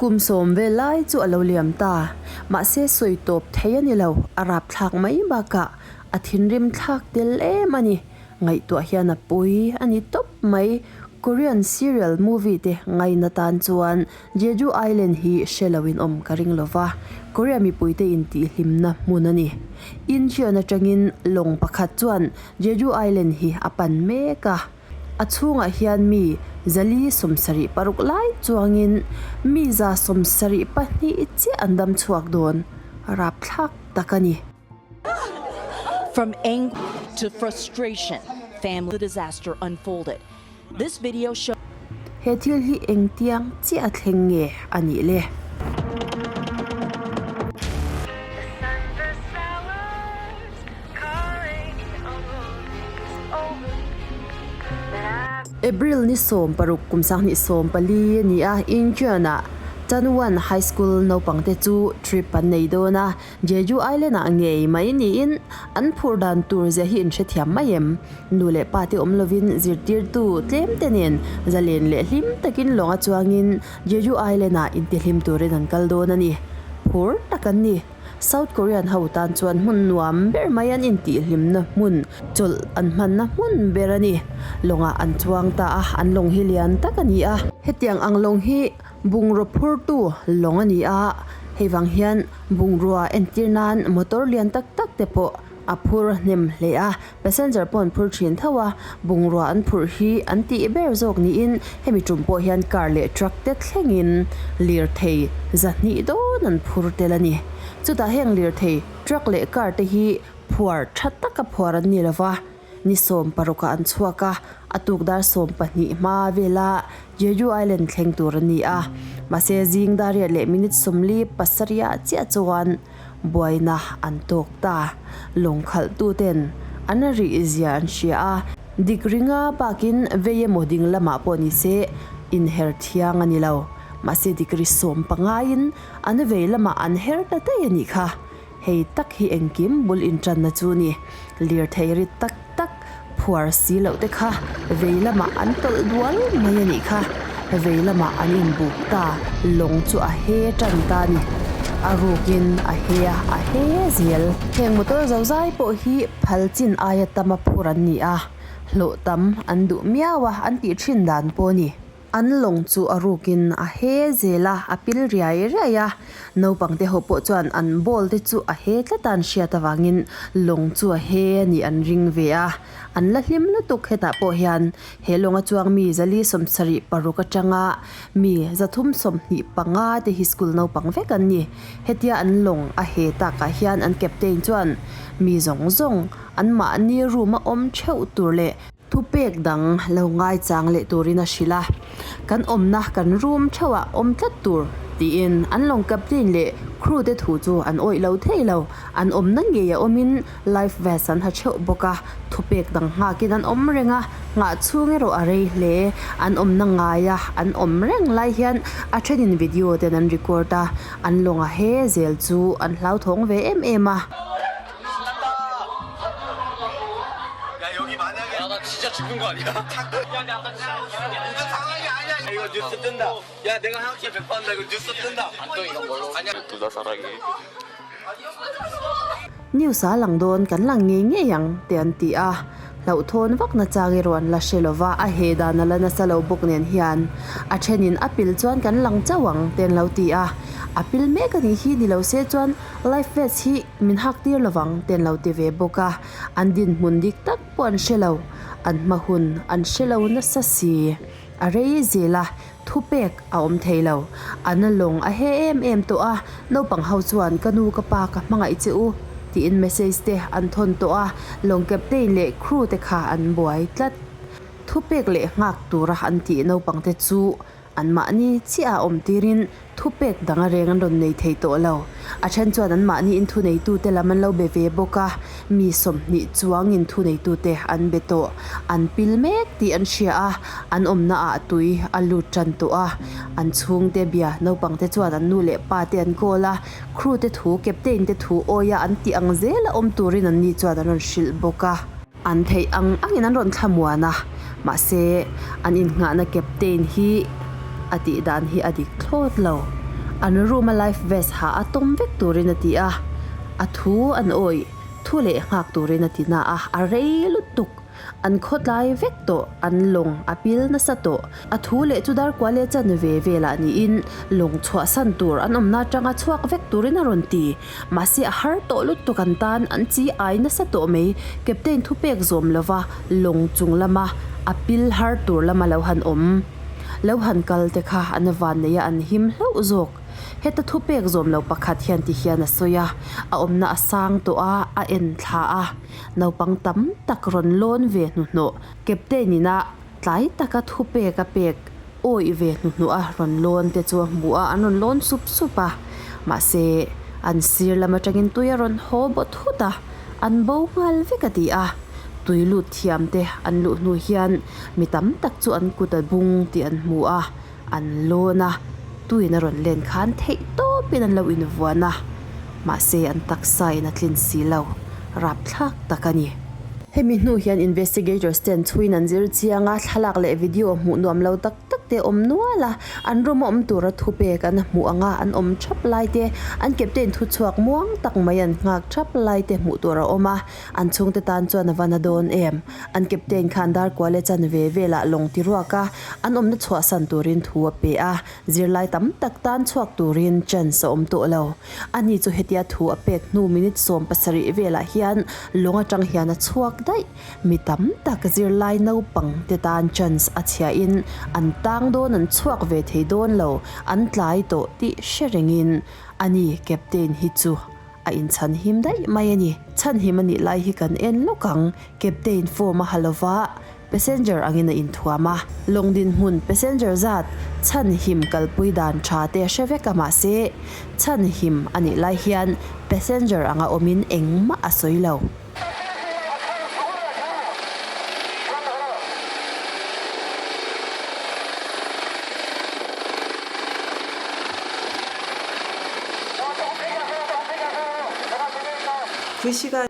Kum sawm vel lai chu a lo liam ta. Mahse sawi tawp thei a ni lo, a rapthlak mai bakah a thinrim thlak tel em a ni. Ngaihtuah hian a pawi a ni tawp mai. Korean serial movie te ngaina tan chuan Jeju Island hi hre loin awm ka ring lo va, Korea mipuite intihhlimna hmun a ni. Incheon atangin lawng pakhat chuan Jeju Island hi a pan mek a. A chhungah hian mi 476 lai chuangin mi 172 chiah an dam chhuak dawn, rapthlak tak a ni. From anger to frustration, family the disaster unfolded. This video shows. He thil hi engtiang chiah a thleng nge a nih le? April ni 16 kum 2014 a ni a, Incheon-ah Chanwon High School naupangte chu trip an nei dawn a, Jeju Island-ah ngei mai niin an phur dan tur zia hi inhrethiam mai em? Nu leh pa te awm lovin zirtirtu tlem te nen zalen leh hlim takin lawnga chuangin Jeju Island-ah intihlim turin an kal dawn a ni. Phur tak an ni. South Korean ho tan chuan hmun nuam ber mai an intihhlimna hmun chawlh an hmanna hmun ber a ni. Lawngah an chuang ta a, an lawng hi lian tak a ni a. Hetiang ang lawng hi bungraw phurtu lawng a ni a, hei vang hian bungrua entir nan motor lian tak tak te pawh a phur hnem hle a, passenger pawh an phur thin tho a, bungrua an phurh hi an tih ber zawk niin hemi tum pawh hian car leh truck te thlengin lirthei 200 dawn an phur tel a ni. Chutah heng lirthei truck leh car te hi phuar tha taka phuar an ni lova, ni 16 ah an chhuak a, a tuk dar 12 hma vela Jeju Island thleng tur a ni a, mahse zing dar riat leh minute 47 ah chiah chuan Buaina an tawk ta. Lawng khalhtuten an rih zia an hria a, dik ringa bakin vei emaw ding lamah pawh ni se inher thiang a ni lo. Mahse degree sawm pangaiin an vei lamah an her ta daih a nih kha. Hei tak hi engkim bul intanna chu ni. Lirthei rit tak tak phuar si loh te kha vei lamah an tawlh dual mai a nih kha. Vei lamah an inbuk ta, lawng chu a he tan ta a ni. A rukin a he a, a he zel. Heng motor zozai pawh hi phal chin aia tama phur an ni a, hlawh tam an duh miau a, an tih thin dan pawh a ni. An lawng chu a rukin a he zel a, a pil riai riai a. Naupang te ho pawh chuan an ball te chu a he tlat a an hriat avangin lawng chu a he a nih an ring ve a. An la hlim lutuk hetah pawh hian he lawnga chuang mi 476 atanga mi 325 te hi school naupang vek an ni. Hetia an lawng a he takah hian an captain chuan mi zawng zawng anmahni room a awm theuh tur leh Thupek dang lo ngaichang leh turin a hrilh a, Kan awmna kan room theuhah awm tlat tur, tiin an lawng captain leh crew te thu chu an awih lo thei lo. An awmna ngei a awmin life vest an ha theuh bawk a, thupek dang nghakin an awm reng a, nghah chhung erawh a rei hle. An awmna ngaia an awm reng lai hian a thenin video ten an record a, an lawnga he zel chu an hlauthawng ve em em a. News a lang dawn kan lang ngei ngei ang te an ti a, hlauhthawn vak na chang erawh an la hre lova, a he dan a la nasa lo bawk nen hian a thenin a pil chuan kan lang chauh ang te an lo ti a, a pil mek a nih hi ni lo se chuan Life vest hi min hak tir lovang te an lo ti ve bawk a, an dinhmun dik tak pawh an hre lo, an hma hun an hre lo nasa si. A rei zel a, thupek a awm thei lo. An lawng a he em em tawh a, naupang ho chuan ka nu ka pa ka hmangaih che u tiin message te an thawn tawh a, lawng captain leh crew te kha an buai tlat. Thupek leh nghak tura an tih naupang te chu Anmahni chiah a awm tirin thupek dang a reng an rawn nei thei tawh lo. A then chuan anmahni in thuneitute lam an lo be ve bawk a, mi 20 chuangin thuneitute an be tawh. An pil mek tih an hria a, an awmna ah tui a lut tan tawh a. An chhungte bia naupangte chuan an nu leh pa te an call a, crew te thu, captain te thu awia an tih ang zela awm turin anni chuan an rawn hrilh bawk a. An theih ang angin an rawn thlamuan a, mahse an innghahna captain hi a tih dan hi a dik thlawt lo. An room a life vest ha a tawm vek turin a ti a, a thu an awih thu leh nghak turin a ti na a, a rei lutuk. An khawtlai vek tawh, an lawng a pil nasa tawh. A thu leh chu darkua leh chanve velah niin lawng chhuahsan tur an awmna atanga chhuak vek turin a rawn ti. Mahse a har tawh lutuk an tan an chi ai nasa tawh mai. Captain thupek zawm lova lawng chung lama a pil har tur lama lo han awm. Lo han kal te kha an van nei a an him hlauh zawk. Heta thupek zawm lo pakhat hian ti hian a sawi a, a awmna a sang tawh a, a en thla a. Naupang tam tak rawn lawn ve hnuhnawh. Captain ina tlai taka thupek a pek awih ve hnuhnawh a rawn lawn te chu a hmu a, an rawn lawn sup sup a. Mahse, an sir lam atangin tui a rawn haw bawt hut a, an bo nghal vek a ti a. Tui lut thiam te an luh hnu hian mi tam tak chu an kut a bung tih an hmu a, an lawn a, tuin a rawn len khan theih tawpin an lo invuan a, mahse an taksa in a tlin si lo, rapthlak tak a ni. Hemi hnu hian investigators ten chhuiin an zir chiang a, thlalak leh video hmuh nuam lo tak tak te awm nual a, an room a awm tura thupek an hmuh ang a, an awm thap lai te, an captain thuchhuak muang tak mai an nghak thap lai te hmuh tur a awm a, An chhungte tan chuan a va na dawn em? An captain khan Darkuale chanve velah lawng ti ruak a, an awmna chhuahsan turin thu a pe a, zirlai tam tak tan chhuak turin chance a awm tawh lo. Ani chu hetia thu a pek hnu minute 70 velah hian lawng atang hian a chhuak daih. Mi tam tak zirlai naupang te tan chance a chhiahin an tang dawn an chhuak ve thei dawn lo, an tlai tawh tih hre rengin ani captain hi chu A inchhan him daih mai a ni. Chhan him a nih lai hi kan en lawk ang. Captain form a ha lova, passenger angin a inthuam a. Lawng dinhmun passenger zat chhan him kalpui dan tha te a hre vek a mahse, chhan him a nih lai hian passenger anga awmin engmah a sawi lo.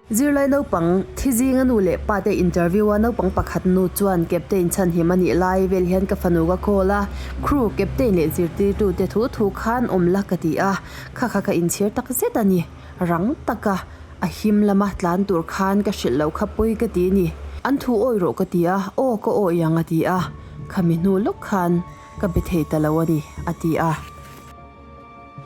Zirlai naupang thi zinga nu leh pa te interview a naupang pakhat nu chuan captain chhan him a nih lai vel hian ka fanu ka call a, crew captain leh zirtirtu te thu thu khan awm la ka ti a, kha kha ka inchhir tak zet a ni, rang taka A him lama tlan tur khan ka hrilh loh kha pawi ka ti ni. An thu awi rawh ka ti a, aw ka awi ang a ti a, khami hnu lawk khan ka be thei ta lo a ni, a ti a.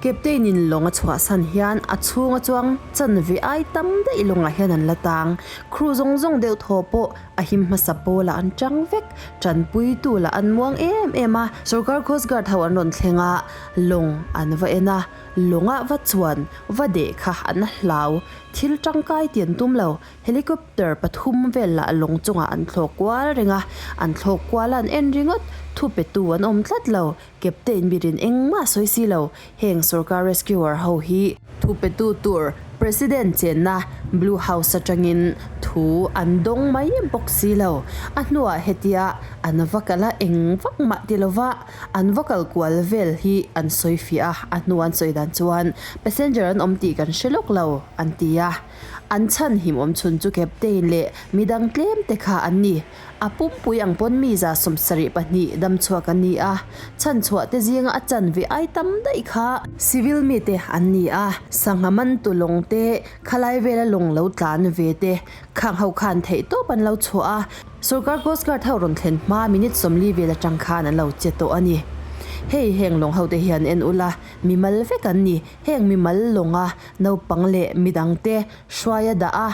Captain in lawng a chhuahsan hian a chhung a chuang chanve ai tam daih lawngah hian an la tang. Crew zawng zawng deuh thaw pawh a him hmasa pawlah an chang vek. Tanpuitu lah an muang em em a, sorkar Coast Guard ho an rawn thleng a, lawng an va en a. Lawngah va chuan va deh kha an hlau. Thil tangkai ti an tum lo. Helicopter pathum vel lah lawng chungah an thlawk kual reng a. An thlawk kual a an en ringawt. Thu petu an awm tlat lo. Captain birin engmah sawi si lo. Heng sorkar rescuer ho hi. Thu petu tur President chenna Blue House atangin thu an dawng mai bawk si lo. A hnuah hetia an va kal a eng vak mah ti lova. An va kal kual vel hi an sawi fiah a, a hnu an sawi dan chuan passenger an awm tih kan hre lawk lo, an ti a. An chhan him awm chhun chu captain leh midang tlem te kha an ni. A pumpui ang pawn mi 72 dam chhuak an ni a, chhan chhuah te zinga a chanve ai tam daih kha civil mite an ni a, sangha man tu lawng te, khalai vela lawng lo tlan ve te Khang ho khan theih tawp an lo chhuah a, sorkar Coast Guard ho rawn thlen hma minute 40 vel atang khan an lo che tawh a ni. Hei heng lawng ho te hian en ula, mimal vek an ni. Heng mimal lawnga naupang leh midangte hruai a dah a,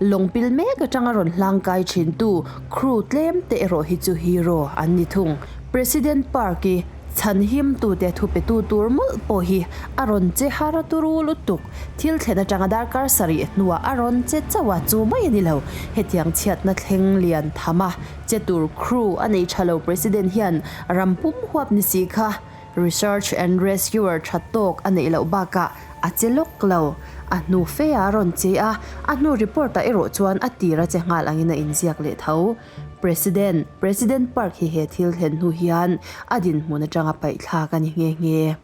lawng pil mek atanga rawn hlangkai thintu crew tlem te erawh hi chu hero an ni thung. President Park-i chhanhimtute thupetu tur mawlh pawh hi a rawn che har a turu lutuk. Thil thlen atanga darkar sarih hnuah a rawn che chauh a, chu mai a ni lo. Hetiang chhiatna thleng lian tham a che tur crew a nei tha lo President hian ram pum huap ni si kha research and rescuer tha tawk a neih loh bakah a che lawk lo. A hnu fe a rawn che a, a hnu report ah erawh chuan a tir a che nghal angin a inziak leh tho. President, President Park hi he thil thlen hnu hian a dinhmun atanga paihthlak a ni nghe nghe.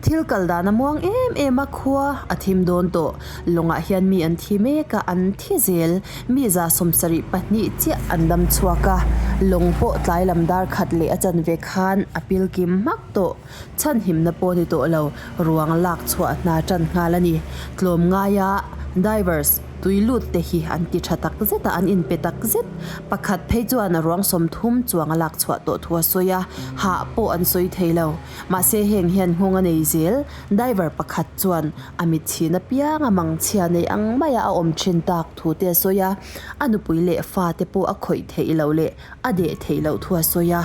Thil kal dan a muang em em a, khua a thim dawn tawh. Lawngah hian mi an thi mek a, an thi zel. Mi 72 chiah an dam chhuak a. Lawng pawh tlai lam dar khat leh a chanve khan a pil kim hmak tawh. Chhanhimna pawh ni tawh lo, ruang lak chhuah hna tan nghal a ni. Tlawm ngaia divers tui lut te hi an ti tha tak zet a, an inpe tak zet. Pakhat phei chuan ruang 30 chuang a lak chhuah tawh thu a sawi a, hah pawh an sawi thei lo. Mahse heng hian nghawng a nei zel. Diver pakhat chuan a mit chhin apiang a mangchhia nei ang maia a awm thin tak thu te a sawi a, a nupui leh fa te pawh a khawih theih loh leh a deh theih loh thu a sawi a,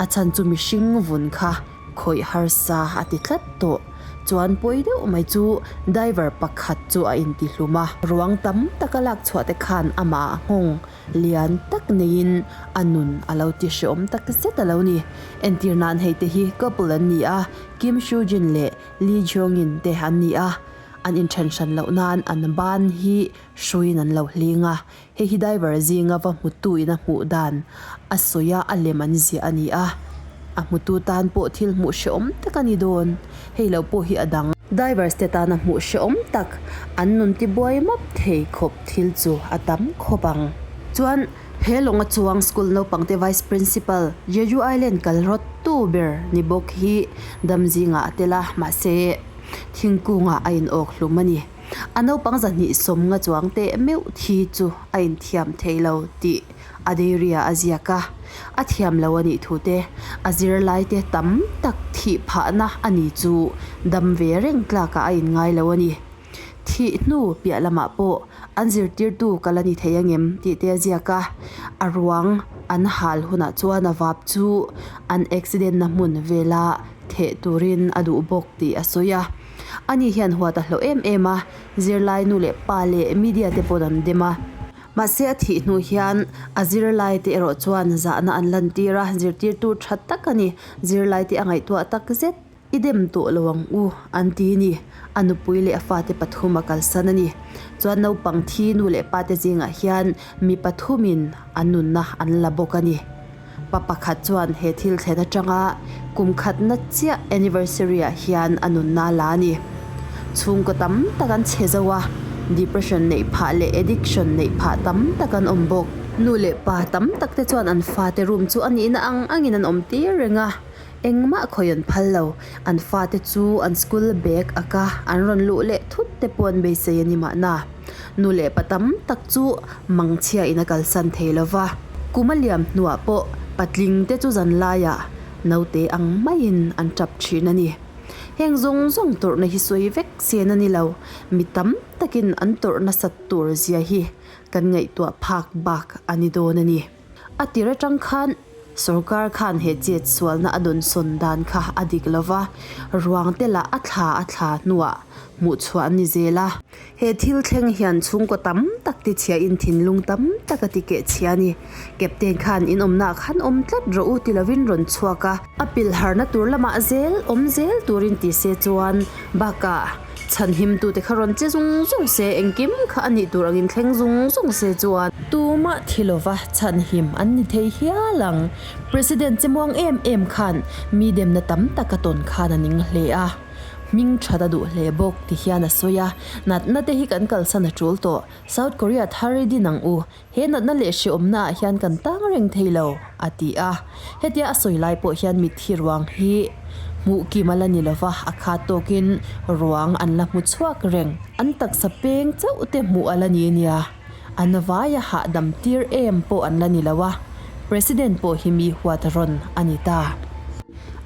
a chhan chu mihring vun kha khawih harsa a ti tlat tawh. Chuan pawi deuh mai chu diver pakhat chu a intihlum a, ruang tam taka lak chhuah te khan amah a nghawng lian tak neiin a nun a lo ti hreawm tak zet a lo ni. Entir nan hei te hi couple an ni a, Kim Soo Jin leh Lee Jeong In te an ni a, an inthen hran loh nan an ban hi hruiin an lo hling a, hei hi diver zinga va hmutu in a hmuh dan a sawi a, a lem an ziah a ni a, a hmutu tan pawh thil hmuh hreawm tak a ni dawn, hei lo pawh hi a dang. Divers te tana hmuh hreawm tak, an nun tibuai map thei khawp thil chu a tam khawp ang. Chuan he lawnga chuang school naupangte Vice Principal Jeju Island kal rawt tu ber ni bawk hi dam zingah a tel a, mahse thingkungah a inawk hlum a ni. A naupang 250 chuang teh meuh thi chu a inthiam thei lo tih a diary ah a ziak a, a thiam lo a nih thu te, a zirlai te tam tak thih phahna a ni chu dam ve reng tlakah a inngai lo a ni. Thih hnu piah lamah pawh an zirtirtu ka la ni thei angem tih te a ziak a, a ruang an hal hunah chuan a vap chu an accident na hmun vela theh turin a duh bawk tih a sawi a. Ani hian huat a hlauh em em a, zirlai nu leh pa leh media te paw'n an dem a. Mahse a thih hnu hian a zirlai te erawh chuan zahna an lantir a, zirtirtu tha tak a ni, zirlai te a ngaihtuah tak zet. I dem tawh lo ang u, an ti ni. A nupui leh a fate pathum a kalsan a ni. Chuan naupang thi nu leh pa te zingah hian mi pathumin an nunna an la bawk a ni. Pa pakhat chuan he thil thlen atanga kum khatna chiah anniversary ah hian a nunna a la a ni. Chhungkaw tam tak an chhe zo a, depression neih phah leh addiction neih phah tam tak an awm bawk. Nu leh pa tam tak te chuan an fate room chu a nihna ang angin an awm tir reng a, Engmah khawi an phal lo. An fate chu an school bag ak a, an rawn luh leh thut te pawh an beisei a ni mahna. Nu leh pa tam tak chu mangchhia in a kalsan thei lo va. Kum a liam hnuah pawh patling te chu zan laiah naute ang maiin an tap thin a ni. Heng zawng zawng tawrhna hi sawi vek sen a ni lo. Mi tam takin an tawrh nasat tur zia hi kan ngaihtuah phak bak a ni dawn a ni. A tir atang khan sorkar khan he chet sualna a dawn sawn dan kha a dik lo va, ruang te lah a thla a thla hnuah hmuh chhuah an ni zel a. He thil thleng hian chhungkaw tam tak ti chhiain thinlung tam tak a ti keh chhia a ni. Captain khan in awmnaah khan awm tlat rawh u ti lovin rawn chhuak a. A pilh harna tur lamah zel awm zel turin ti se chuan bakah Chhanhimtute kha rawn che zung zung se, engkim kha a nih tur angin thleng zung zung se chuan. Tumah thi lova chhanhim an ni thei hial ang. President che muang em em khan mi demna tam tak a tawn khan a ning hle a. Hming that a duh hle bawk ti hian a sawi a, natna te hi kan kalsan a tul tawh. South Korea thar i din ang u. He natna leh hreawmna ah hian kan tang reng thei lo, a ti a. Hetia a sawi lai pawh hian mitthi ruang hi hmuh kim a la ni lova, a khat tawkin ruang an la hmu chhuak reng. An taksa peng chauh te hmuh a la ni nia, an vaia hahdam tir em pawh an la ni lo a, President pawh hi mi huat rawn a ni ta.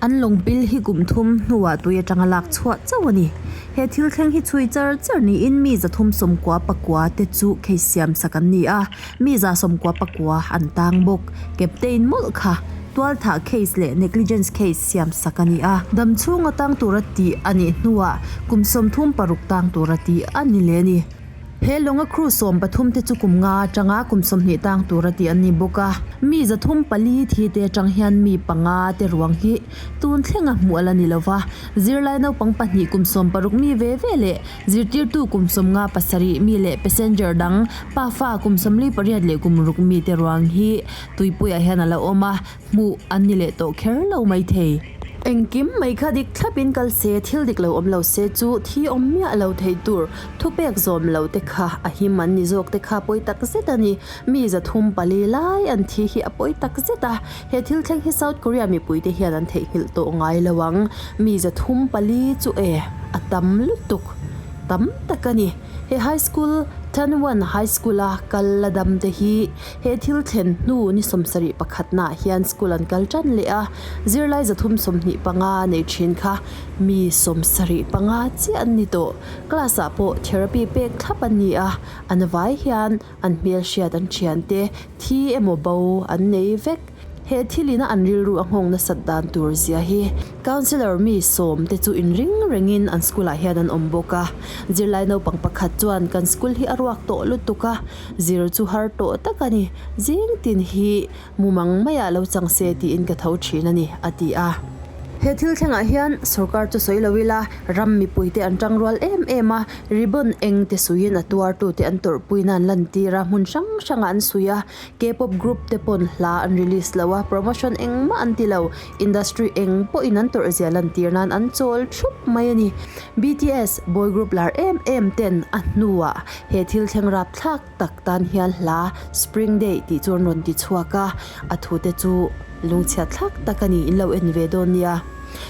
An lawng pil hi kum thum hnuah tui atanga lak chhuah chauh a ni. He thil thleng hi chhui char char niin mi 399 te chu case siam sak an ni a, mi 99 an tang bawk. Captain mawlh kha tualthah case leh negligence case siam sak a ni a. Dam chhunga tang tura tih a nih hnuah kum 36 tang tura tih a ni leh a ni. He lawnga crew 13 te chu kum nga atanga kum 20 tang tura tih an ni bawk a. Mi 304 thi te atang hian mi panga te ruang hi tun thlenga hmuh a la ni lova. Zirlai naupang pahnih kum 60 mi ve ve leh zirtirtu kum 57 mi leh passenger dang pafa kum 48 leh kum ruk mi te ruang hi tuipuiah hian a la awm a, hmuh an ni leh tawh kher lo maithei. Engkim mai kha dik thlapin kal se, thil dik lo awm lo se chu thi awm miah lo thei tur thupek zawm lo te kha a him an ni zawk te kha pawi tak zet a ni. Mi 304 lai an thi hi a pawi tak zet a, he thil thleng hi South Korea mipui te hian an theihnghilh tawh ngai lo ang. Mi 304 chu e, a tam lutuk tam tak a ni. He high school, Tanwan High School a kal la dam te hi he thil thlen hnu ni 71 nah hian school an kal tan leh a, zirlai 325 nei thin kha mi 75 chiah an ni tawh. Class ah pawh therapy pek thlap an ni a, an vai hian an hmelhriat an thian te thi emaw bo an nei vek. He thilina an rilru a nghawng nasat dan tur zia hi Councillor mi sawm te chu inring rengin an school ah hian an awm bawk a. Zirlai naupang pakhat chuan kan school hi a ruak tawh lutuk a, zir chu har tawh tak a ni, zing tin hi mumang maiah lo chang se tiin ka tho thin a ni, a ti a. He thil thlengah hian sorkar chu sawi lo ila ram mipuite an tangrual em em a, ribbon eng te suiin a tuartute an tawrhpuina an lantir a, hmun hrang hrangah an suih a. K-pop group te pawn hla an release lo a, promotion engmah an ti lo. Industry eng pawhin an tawrh zia lantir nan an chawl thup mai a ni. BTS, boy group lar em em ten a hnuah he thil thleng rap thlak tak tan hian hla Spring Day tih chu an rawn ti chhuak a, a thu te chu lungchhiat thlak tak a ni, in lo en ve dawn nia.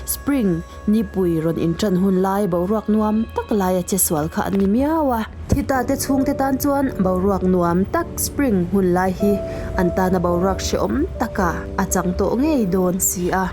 Spring. Nipui rawn inṭan hun lai boruak nuam tak laia che sual kha an ni miau a. Thita te chhungte tan chuan boruak nuam tak spring hun lai hi an tana boruak hrehawm taka a chang tawh ngei dawn si a.